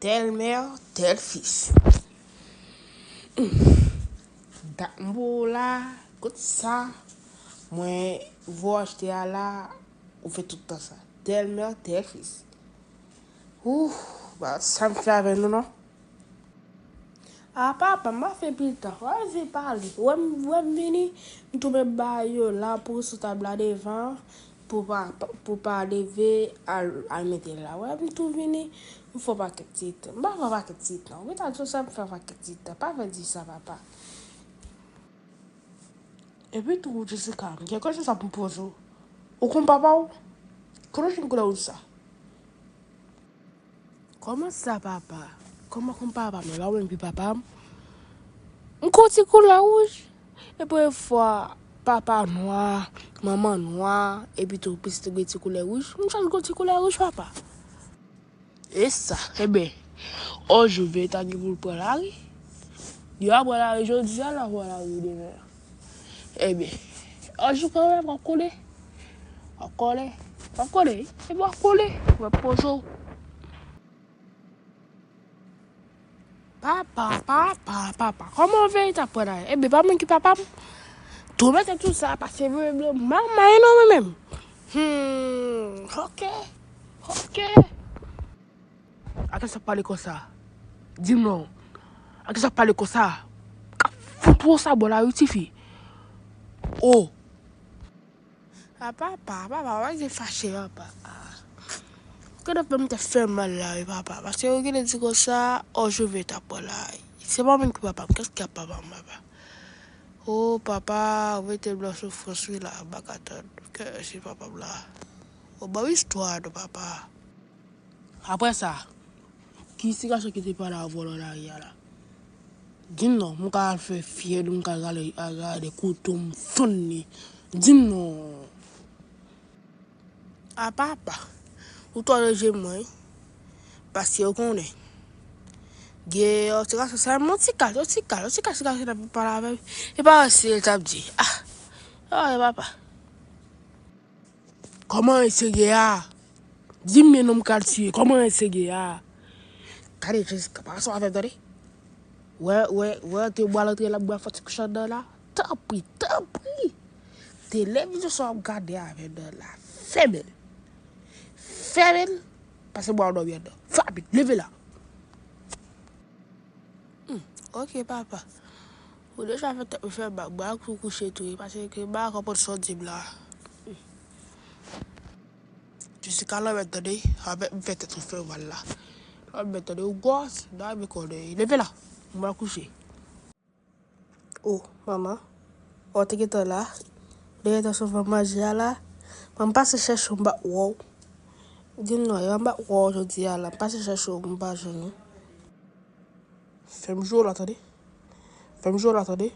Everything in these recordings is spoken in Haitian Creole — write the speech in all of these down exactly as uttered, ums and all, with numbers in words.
Tèl mè, tèl fis. Dat m pou w la, kout sa, mwen voye w achte a la, ou fè tout tan sa. Tèl mè, tèl fis. Ouh, ba, sa m fè avè nou, non? A papa, m pa fè pil tan. W ap vin pale. W wè m, w wè m vini, m tou met bagay yo la pou sou tab la devan, pou pa, pou pa leve al, al mete l la. W wè m tou vini, m fè w pakèt ti tan. M pa fè w pakèt ti tan. Ou gentan di sa, m fè w pakèt ti tan. Pa vin di sa, papa. Epi tou, Jessica, m gen kesyon sa pou m poze w. Ou konn papa w? Kote w jwenn koulè wouj sa? Kòman sa, papa? Kòman konn papa m? E pa ou menm ki papa m? M gon ti koulè wouj. E premye fwa papa nwa, manman nwa, epi tou pitit ou gen ti koulè wouj. M jis gon ti koulè wouj, papa. E sa, enben, on jou Veta gen pou l pran lari. Yo ap pran lari jodi a, l ap pran lari demen. Enben, on jou kanmenm, w ap kole. W ap kole. W ap kole. Enben, w ap kole. W ap poze w. Papa, papa, papa. Kòman Veta pran lari? Enben, pa mwen ki papa m. Tou mete tout sa, pase vre, vre, manman, e non, mwen menm. Hmm, ok. Ok. A kisa w ap pale konsa? Di m non. A kisa w ap pale konsa? K ap fout ou sa bò la, wi, tifi. Oh. A papa, papa, pa gen fache, papa. Ou gentan fè m tèt fè mal la, wi, papa. Paske ou gentan di konsa, on jou Veta pran lari. Se pa mwen ki papa m, kiyès ki ap papa m, papa? Oh, papa, ou mete m nan soufrans, wi, la, m pa ka tann. Kiyès ki papa m la? Oh, ban m istwa, non, papa. Apre sa, ki ti gason ki te pale avè w nan lari a la? Di m non, m ka al fè fyèl, m ka al rale, al rale kouto, m fann li. Di m non. A papa, ou twò ranje mwen, wi. Paske ou konnen. Gen yon ti gason, se yon ti kal, yon ti kal, yon ti kal, ti gason nan pale avè m. E pa wè si l t ap di. Ah, ah, papa. Kòman eseye a? Di m men non m kal tiye. Kòman eseye a? Gade Jessica, pa sa avè m tande. Wè, wè, wè, te bwa lantre la, bwa fò ti kouch anndan la. Tanpri, tanpri. Televizyon sa w ap gade avè nan la. Fèmen l. Fèmen l. Pase bwa w dòmi anndan. Fabik, leve la. Hmm, ok, papa. Ou deja fè tèt mwen fè mal, m pral tou kouche tou wi, paske m pa konprann sa w di m la. Jessica, lanmèd tande, avèk m fè tèt ou fè mal la. Lanmèd tande, ou gwòs, nan men konnen, leve la, m pral kouche. Oh, manman, ou te gentan la, ou te gentan sove manje a la, m pase chèche w, m pa wè w. Di m non, m pa wè w jodi a la, m pase chèche w, m pa jwenn ou. Fè m jwe w la tande. Fè m jwe w la tande.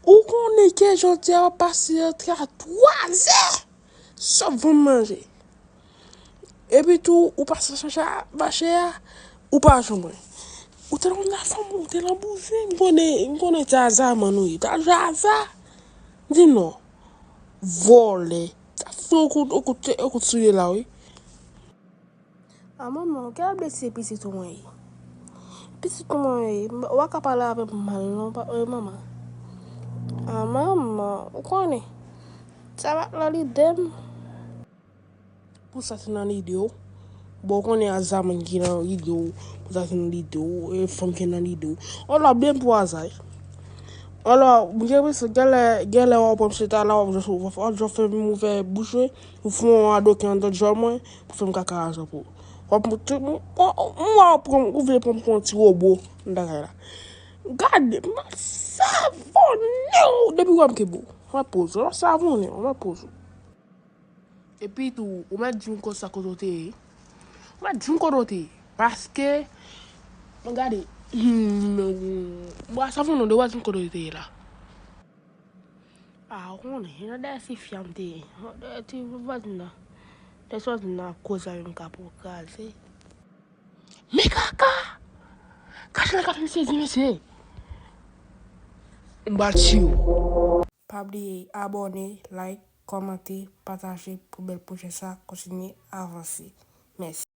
Ou konnen ke jodi a w ap pase rantre a twa zè. Sòf vann manje. Epi tou, ou pase chache a, mache a, ou pa jwenn mwen. Ou te nan fanm, ou te nan bouzin, m konnen, m konnen te azaman ou ye. T al jwe aza. Di m non. Vòlè. T ap fè yon kout, yon kout, yon kout souye la, wi. A manman, ou genlè blese pitit ou mwen ye. Pitit ou mwen ye, m, ou pa ka pale avè m mal non, pa, e manman. A manman, ou konnen. Sa pa t nan lide m. Pou sa te nan lide w, bon, ou konnen a zanmi ki nan lide w, pou sa te nan lide w, e fanm ki nan lide w. Alò, byen pou aza. Alò, m gen enpresyon, genlè, genlè w ap pran misye ta la, w ap jwe, w ap jwe fè m ouvè bouch, wi. Ou fè yon adoken anndan djòl mwen, pou fè m kaka ajan pou ou. W ap, m, m, m, m, w ap pran, ou vle pran m pou yon ti wobo, m ta kay la. Gade, m ap savonnen w, depi w wè m kenbe w. M ap poze w, m ap savonnen w, m ap poze w. Epi tou, ou mèt di m konsa kote w te ye. Ou mèt di m kote w te ye. Paske, mwen gade, m ap savonnen w, ou mèt di m kote w te ye la. A, ou konnen, se nan dèyè ti fi a m te ye. Nan dèyè ti vwazin nan. Dèyè ti vwazin nan ap koze avè m, m ka pou kraze. Men kaka! Kache nan kafe m sezi, mesye! M pral tiye w. Pa bliye abòne, like, kòmante, pataje pou bèl pwojè sa kontinye avanse. Mèsi.